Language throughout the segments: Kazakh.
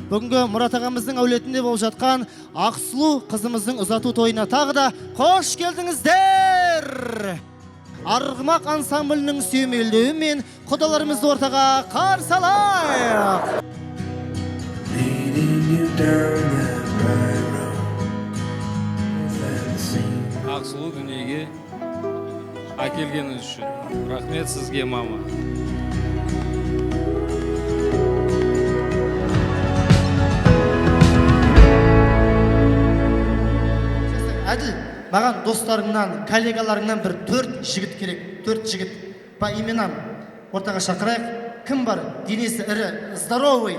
Бүгінгі Мұрат ағамыздың әулетінде болып жатқан Ақсұлу қызымыздың ұзату тойына тағы да қош келдіңіздер! Арғымақ ансамблінің сүйемелдеуімен құдаларымызды ортаға қарсы алайық! Leading you down that bright road that seems Ақсұлу дүниеге әкелгеніңіз үшін рахмет сізге, мама. Әділ, маған достарыңнан, коллегаларыңнан бір төрт жігіт керек. Төрт жігіт по именам ортаға шақырайық. Кім бар? Денесі ірі, здоровый,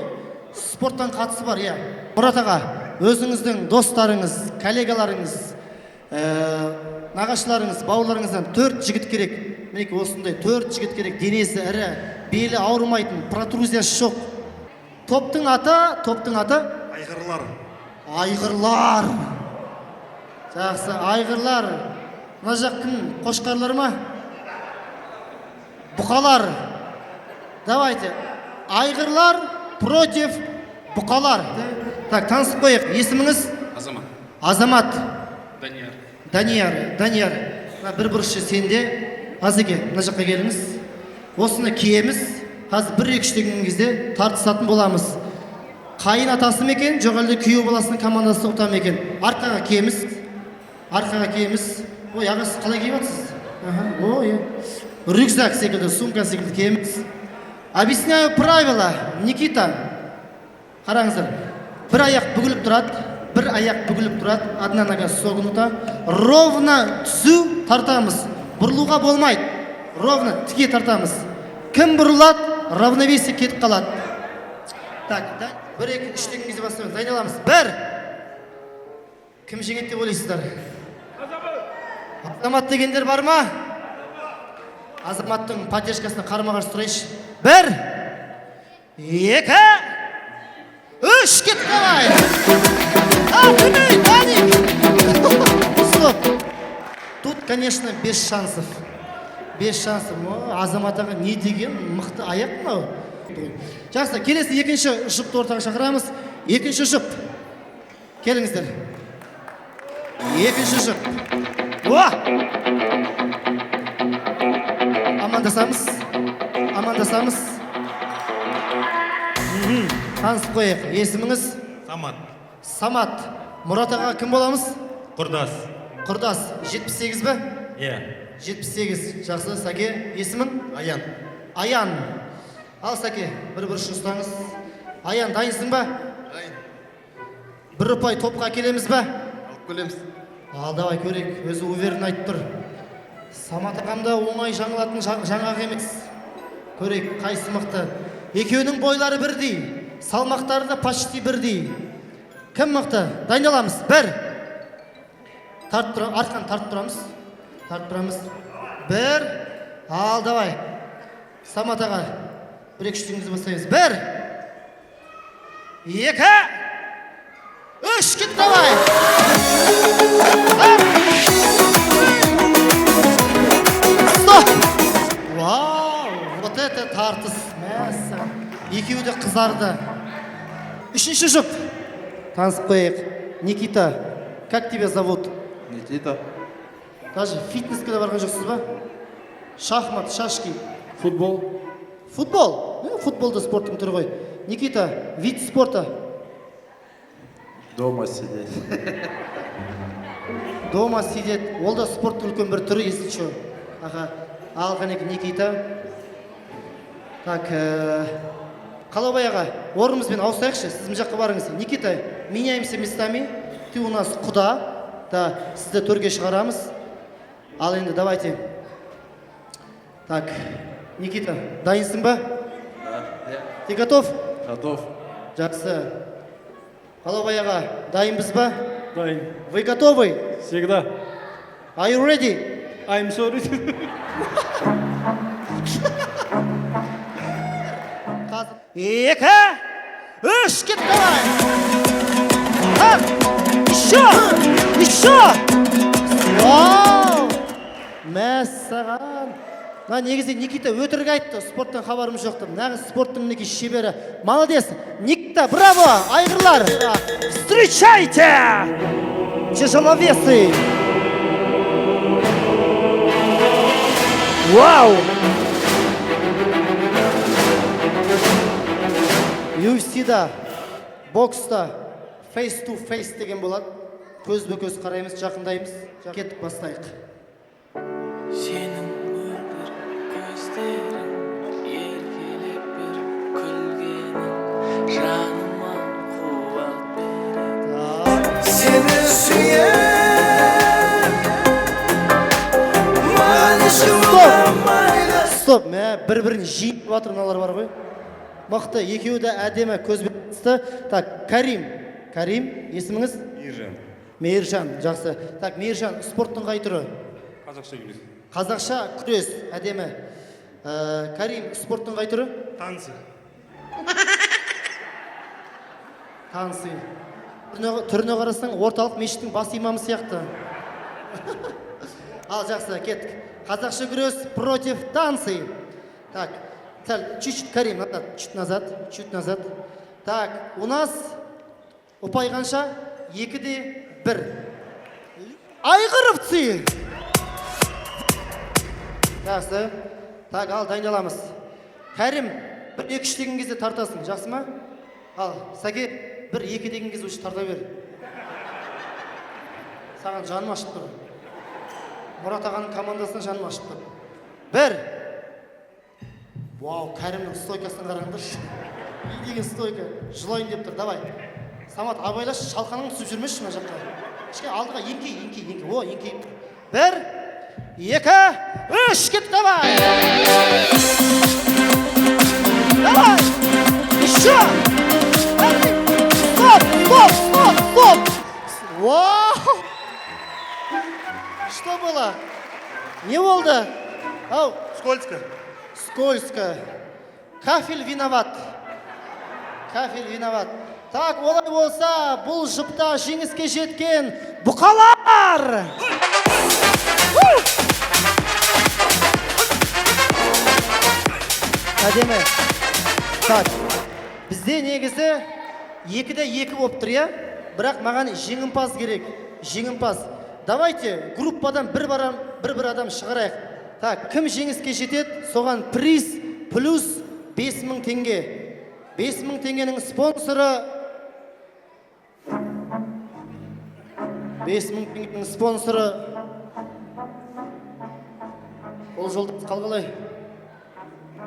спорттан қатысы бар, иә. Мұрат аға, өзіңіздің достарыңыз, коллегаларыңыз, нағашыларыңыз, бауырларыңыздан төрт жігіт керек. Мінекей, осындай төрт жігіт керек. Денесі ірі, белі ауырмайтын, протрузиясы жоқ. Топтың аты, топтың аты? Айғырлар. Айғырлар. Жақсы, айғырлар. Мына жақ кім? Қошқарлар ма? Бұқалар. Давайте. Айғырлар против бұқалар. Так, танысып қояйық. Есіміңіз? Азамат. Азамат. Данияр. Данияр, Данияр. Мына бір бұрышы сенде. Азеке, мына жаққа келіңіз. Осыны киеміз. Қазір бір, екі, үш деген кезде тартысатын боламыз. Қайын атасы ма екен, жоқ әлде күйеу баласының командасы ұта ма екен? Арқаға киеміз. Арқаға киеміз. Ой, аға, сіз қалай киіп жатсыз? Аха, ой, рюкзак секілді, сумка секілді киеміз. Объясняю правила. Никита, қараңыздар. Бір аяқ бүгіліп тұрады, бір аяқ бүгіліп тұрады, одна нога согнута. Ровно түзу тартамыз. Бұрылуға болмайды. Ровно тіке тартамыз. Кім бұрылады, равновесие кетіп қалады. Так, да, бір, екі, үш деген кезде бастаймыз. Дайындаламыз. Бір. Кім жеңеді деп ойлайсыздар? Азамат дегендер бар ма? Азаматтың поддержкасына қарама қарсы тұрайыншы. Бір, екі, үш, кет, давай! А, Даник! Стоп! Тут, конечно, без шансов. Без шансов. О, Азамат аға, не деген мықты аяқ мынау. Жақсы, келесі екінші жұпты ортаға шақырамыз. Екінші жұп. Келіңіздер. Екінші жұп. О! Амандасамыз. Амандасамыз. Танысып қояйық. Есіміңіз? Самат. Самат. Мұрат аға кім боламыз? Құрдас. Құрдас. 78 бе? Иә. 78. Жақсы, Сәке. Есімің? Аян. Аян. Ал, Сәке, бір бұрышын ұстаңыз. Аян, дайынсың ба? Дайын. Бір ұпай топқа әкелеміз ба? Алып келеміз. Ал, давай көрейік. Өзі уверен айтып тұр. Самат ағам да оңай жаңылатын жаңғақ емес. Көрейік, қайсы мықты. Екеуінің бойлары бірдей, салмақтары да почти бірдей. Кім мықты? Дайындаламыз. Бір. Тартып тұра, арқан тартып тұрамыз. Тартып тұрамыз. Бір. Ал, давай. Самат аға, бір, екі, үш дегенде бастаймыз. Бір. Екі. Үш, кет, давай! Бір. Стоп! Вау, вот это тартыс. Мәссаған. Екеуі де қызарды. Үшінші жұп. Танысып қояйық. Никита, как тебя зовут? Никита. Даже фитнеске де барған жоқсыз ба? Шахмат, шашки? Футбол. Футбол. Ну, футбол да спорттың түрі ғой. Никита, вид спорта? Дома сидеть. Дома сидеть. Ол да спорттың үлкен бір түрі, если что. Аха. Ал, қанеки, Никита. Так, Қалаубай аға, орнымызбен ауысайықшы, сіз мына жаққа барыңыз. Никита, меняемся местами. Ты у нас құда. Да, сізді төрге шығарамыз. Ал енді давайте. Так, Никита, дайынсың ба? Да. Ты готов? Готов. Жақсы. Қалаубай аға, дайынбыз ба? Дайын. Вы готовы? Всегда. Are you ready? I'm sorry. Қазір. Екі, үш, кет, давай! Так, еще, еще! Вау! Мәссаған! Мына негізі Никита өтірік айтты, спорттан хабарым жоқ деп. Нағыз спорттың мінекей шебері. Молодец, Никита, браво, айғырлар. Встречайте! Тяжеловесы! Вау! UFC-да, бокста face to face деген болады. Көзбе көз қараймыз, жақындаймыз. Кеттік, бастайық. Сенің мөлдір көздерің, еркелеп бір күлгенің жаныма қуат береді. Сені сүйем, маған ешкім Стоп! ұнамайды. Стоп, мә, бір бірін жиып жатыр мыналар бар ғой. Мықты, екеуі де әдемі көзбен түсті. Так, Карим. Карим, есіміңіз? Мейіржан. Мейіржан, жақсы. Так, Мейіржан, спорттың қай түрі? Қазақша күрес. Қазақша күрес, әдемі. Карим, спорттың қай түрі? Танцы. Танцы. Түріне қарасаң, орталық мешіттің бас имамы сияқты. Ал, жақсы, кеттік. Қазақша күрес против танцы. Так, сәл, чуть-чуть, Карим, назад, чуть назад, чуть назад. Так, у нас ұпай қанша? 2-1. Айғыровцы! Жақсы. Так, ал, дайындаламыз. Кәрім, бір, екі, үш деген кезде тартасың, жақсы ма? Ал, Сәке, бір, екі деген кезде уже тарта бер. Саған жаным ашып тұр. Мұрат ағаның командасына жаным ашып тұр. Бір. Вау, Кәрімнің стойкасын қараңдаршы. Не деген стойка. Жылайын деп тұр, давай. Самат, абайлашы, шалқаның түсіп жүрмеші мына жаққа. Кішкене алдыға еңкей, еңкей, еңкей. О, еңкейіп тұр. Бір, екі, үш, кет, давай! Давай! Еще! Стоп, стоп, стоп, стоп! Вау! Что было? Не болды? Ау, Скользко. Скользко. Кафель виноват. Кафель виноват. Так, олай болса, бұл жұпта жеңіске жеткен бұқалар! Ву! Әдемі. Так, бізде негізі 2-2 болып тұр, иә? Бірақ маған жеңімпаз керек. Жеңімпаз. Давайте группадан бір барам, бір бір адам шығарайық. Так, кім жеңіске жетеді, соған приз плюс 5000 теңге. 5000 теңгенің спонсоры, 5000 теңгенің спонсоры ол жолдас. Қал қалай?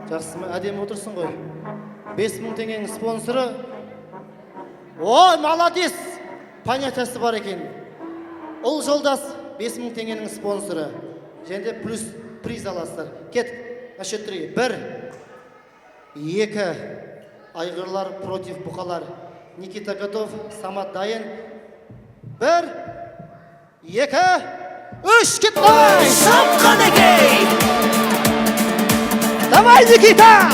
Жақсы ма? Әдемі отырсың ғой. 5000 теңгенің спонсоры. Ой, молодец! Понятиясы бар екен. Ұл жолдас 5000 теңгенің спонсоры. Және де плюс приз аласыздар. Кеттік. На счет три. Бір, екі. Айғырлар против бұқалар. Никита готов, Самат дайын. Бір, екі, үш, кет, давай! Қанекей! Давай, Никита!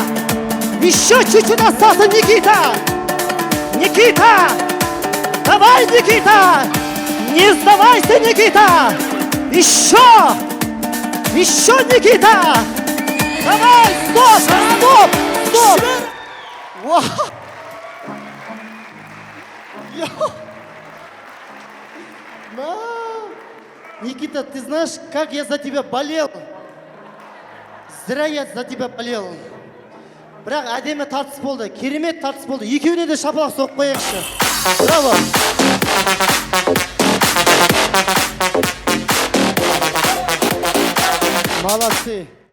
Еще чуть-чуть остался, Никита! Никита! Давай, Никита! Не сдавайся, Никита! Еще! Еще, Никита! Давай, стоп, стоп, стоп! Вау! Я- На! Никита, ты знаешь, как я за тебя болел? Зря я за тебя болел. Бірақ әдемі тартыс болды, керемет тартыс болды. Екеуіне де шапалақ соғып қояйықшы. Браво! Молодцы!